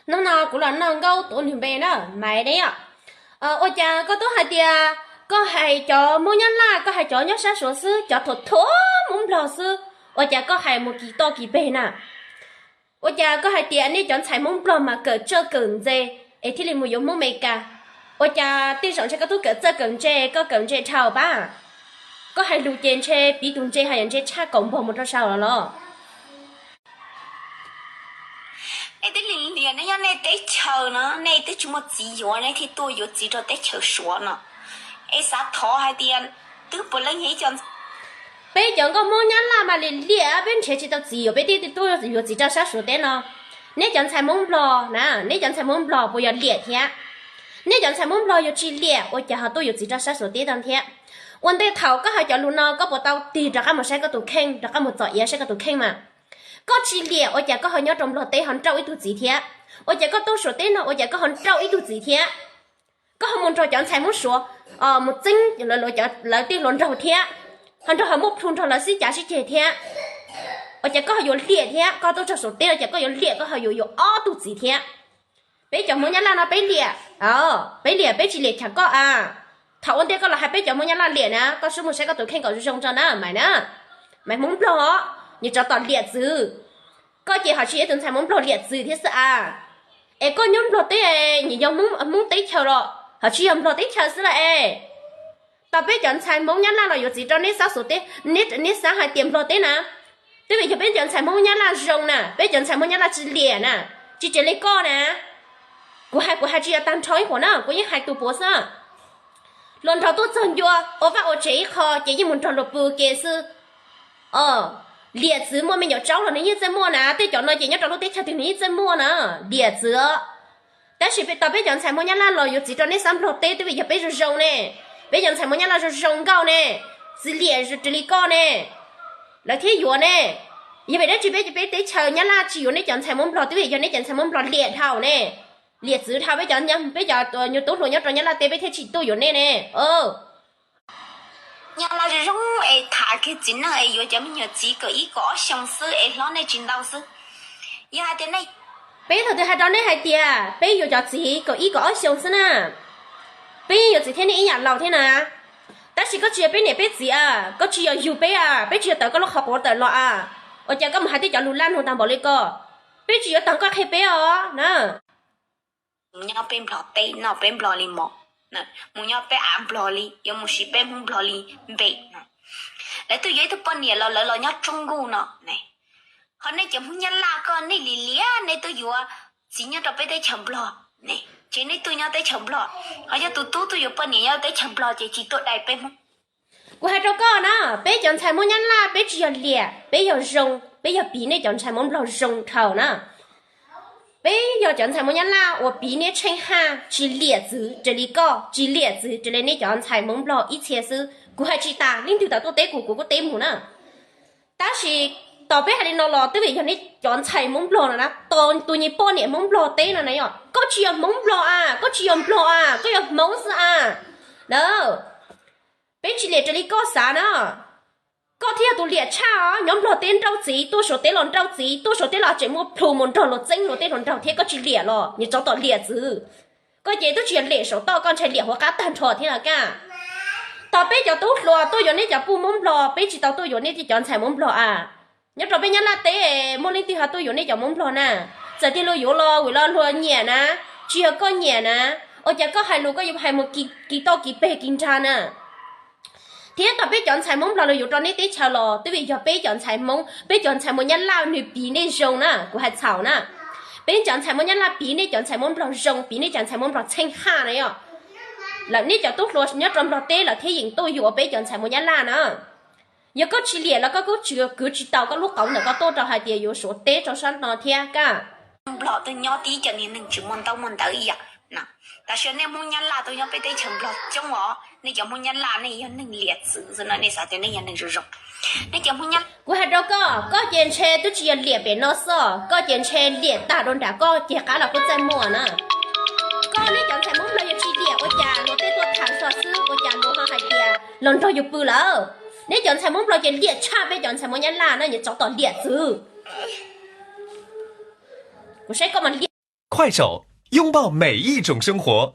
Hnub no kuv los noj nkauj tuav nws npe na, Maiv ne yom. Ua cas koj twb hais tias koj hais cov Hmoob Nyab Laj, koj hais cov nyob sab Suav xwb, cov thuam thuam Hmoob Nplog xwb, ua cas koj hais mus kis toj kis peg na? Ua cas koj hais tias nej cov ntxhais Hmoob Nplog mas kawm txawj kawm ntse es thiaj li mus yuav Hmoob Meskas? Ua cas tej zaum ntshe koj twb kawm txawj kawm ntse, koj kawm ntse dhau pab. Koj hais lus ces ntshe piv tus ntse hais yam ntse tshaj kaum npog mus rau saum los los. Nej twb lim hiam, nej nyob nej teb chaws no nej twb tsis muaj txiv yuav, nej thiaj tuaj yuav txiv rau teb chaws Suav no. Es xav thov hais tias twb puav leej yog ib co, peb cov nkauj Hmoob Nyab Laj mas lim liam, peb nrhiav tsis tau txiv yuav peb thiaj tuaj yuav txiv rau sab Suav teb no. Neb cov ntxhais Hmoob Nplog na, neb cov ntxhais Hmoob Nplog puas yog liam thiab? Neb cov ntxhais Hmoob Nplog yog tsis liam ua cas ho tuaj yuav txiv rau sab Suav teb tau thiab? Ua ntej thaum koj hais cov lus no koj puas tau tig rov qab mus saib koj tus kheej, rov qab mus txom iav saib koj tus kheej mas? Koj tsis liam ua cas koj ho nyob rau Nplog teb ho nrauj ib tug txiv thiab? Ua cas koj tuaj Suav teb no ua cas koj ho nrauj ib tug txiv thiab? Koj ho mus nrog cov ntxhais Hmoob Suav mus txeeb lawv tej hluas nraug thiab, ho nrog ho muaj plhu nrog lawv sib cav sib ceg thiab. Ua cas koj ho yuav liam thiab? Koj tuaj txog Suav teb ua cas koj yuav liam, koj ho yuav yuav ob tug txiv thiab? Peb cov Hmoob Nyab Laj no peb liam, peb liam, peb tsis liam chav koj a. Thaum ua ntej koj los hais peb cov Hmoob Nyab Laj liam na, koj sim mus saib koj tus kheej kom zoo zoo tso na, Maiv na. Maiv Hmoob Nplog os, nyias tsov tom liam txwv. Koj ces ho tsis yog tus ntxhais Hmoob Nplog liam txwv thiab xwb a. Es koj nyob Nplog teb, nyias yog Hmoob teb chaws los ho tsis yog Nplog teb chaws xwb lawm es. Tau peb cov ntxhais Hmoob Nyab Laj los yuav txiv rau neb sab Suav teb, neb xav hais tias Nplog teb na, twb vim yog peb cov ntxhais Hmoob Nyab Laj zoo na, peb cov ntxhais Hmoob Nyab Laj tsis liam na, tsis raws li koj na. Kuv hais, kuv hais tsis yog tag nrho ib qho na, kuv yeej hais tus puav xwb. Luag nrog tuaj txog ncua ua vaj ua tsev ib qho ces yeej mus nrog luag pw ke xwb. Liam txwv muaj me nyuam tsaub los nws yeej txawj muaj na, tej cov no ces nyob rau lub teb chaws twg nws yeej txawj muaj na. Liam txwv. Tab sis tau peb cov ntxhais Hmoob Nyab Laj los yuav txiv rau neb sab Nplog teb twb vim yog peb zoo zoo ne, peb cov ntxhais Hmoob Nyab Laj zoo zoo nkauj ne, tsis liam raws li koj ne, lawv thiaj yuav ne. Yog vim dab tsi peb, peb teb chaws Nyab Laj tsis yuav nej cov ntxhais Hmoob Nplog twb vim yog nej cov ntxhais Hmoob Nplog liam dhau ne, liam txwv dhau peb cov, peb cov nyuag tub hluas nyob rau Nyab Laj teb peb thiaj tsis tuaj yuav nej ne. Nyab Laj zoo zoo es tham kiag txiv neej es yuav cov me nyuam txiv kaum ib kaum ob xyoo xwb es hlob nej tsis ntau xwb. Yog hais tias nej, peb thaum twg hais rau nej hais tias peb yuav cov txiv kaum ib kaum ob xyoo xwb na, peb yeej yuav txiv thiab nej ib yam laus thiab na. Tab sis koj tsis yog peb niam peb txiv a, koj tsis yog yug peb a, peb tsis yog tawm koj lub qhov quav tawm los a, ua cas koj mus hais tej cov lus laj nug tag npaum li ko? Peb tsis yuav tag koj qhia peb os na. Mus nyob peb Nplog teb, noj peb Nplog li mov, mus nyob peb av Nplog li, yuav mus siv peb Hmoob Nplog li npe. Lawv tuaj yuav ib tug poj niam los lawv los nyob tsoob nkuj no. Ho nej cov Hmoob Nyab Laj koj nej lim liam, nej tuaj yuav txiv nyob rau peb teb chaws Nplog, ces nej tuaj nyob teb chaws Nplog, ho yog tus tub tuaj yuav poj niam nyob teb chaws Nplog ces tsis tuaj dai peb Hmoob. Kuv hais rau koj na, peb cov ntxhais Hmoob Nyab Laj peb tsis yog liam, peb yog zoo, peb yog piv nej cov ntxhais Hmoob Nplog zoo dhau na. Peb yog cov ntxhais Hmoob Nyab Laj uas piv nej tsheej haj, tsis liam txwv raws li koj, tsis liam txwv raws li nej cov ntxhais Hmoob Nplog ib txhia xwb. Kuv hais tsis tas, leej twg tawm tuaj teb kuv, kuv kuj teb mus na. Tab sis tos peb hais li no los twb vim yog nej cov ntxhais Hmoob Nplog no na, tos tus nyuag poj niam Hmoob Nplog teb no na yom. Koj tsis yog Hmoob Nplog a, koj tsis yog Nplog a, koj yog Hmoob xwb a. Na, peb tsis liam raws li koj xav na. Koj thiaj yog tus liam tshaj os, nyob Nplog teb nrauj txiv, tuaj Suav teb los nrauj txiv, tuaj Suav teb los tseem muaj plhu mus nrog luag txeeb luag tej hluas nraug thiab koj tsis liam los nyias tsov tom liam txwv. Koj ces twb tsis yog liam saum toj, koj ntshai liam hauv qab tag nrho thiab los kaj. Tos peb cov tub hluas tuaj yuav nej cov puj Hmoob Nplog, peb tsis tau tuaj yuav nej tej cov ntxhais Hmoob Nplog a. Nyob rau peb Nyab Laj teb muaj leej twg ho tuaj yuav nej cov Hmoob Nplog na? Txawm tias luag yuav los vim los luag nyiam na, tsis yog koj nyiam na. Ua cas koj hais lus koj yuav hais mus kis toj kis peg kis nrag na? Thiab tau peb cov ntxhais Hmoob Nplog los yuav rau nej teb chaws los twb vim yog peb cov ntxhais Hmoob, peb cov ntxhais Hmoob Nyab Laj nws piv nej zoo na, kuv hais txhaum na. Peb cov ntxhais Hmoob Nyab Laj piv nej cov ntxhais Hmoob Nplog zoo, piv nej cov ntxhais Hmoob Nplog tsheej haj na yom. Lawm nej cov tub hluas nyob rau Nplog teb lawm thiaj yeem tuaj yuav peb cov ntxhais Hmoob Nyab Laj na. Yog koj tsis liam los koj kuj tsis kwv tsis tau koj lub qauv ntawm koj tuaj rau hais tias yuav Suav teb rau sab no thiab kaj. Nplog twb nyob tib co niag neeg tsis muaj ntaub muaj ntawv ib yam. Tam sim nej Hmoob Nyab Laj tuaj nyob peb teb chaws Nplog coob os, nej cov Hmoob Nyab Laj nej yog neeg liam txwv xwb no, nej xav tias nej yog neeg zoo zoo. Nej cov Hmoob Nyab, kuv hais rau koj, koj ces ntshe twb tsis yog liam pem no xwb, koj ces ntshe liam tag rau nram koj ces qab los kuj txaj muag na. Koj nej cov ntxhais Hmoob Nplog yog tsis liam ua cas luag tej tuaj tham xwb xwb, ua cas luag ho hais tias los nrog yus pw lawm? Nej cov ntxhais Hmoob Nplog ces liam tshaj peb cov ntxhais Hmoob Nyab Laj na, nyias tsov tom liam txwv. Kuv saib koj mas liam. 快手，拥抱每一种生活。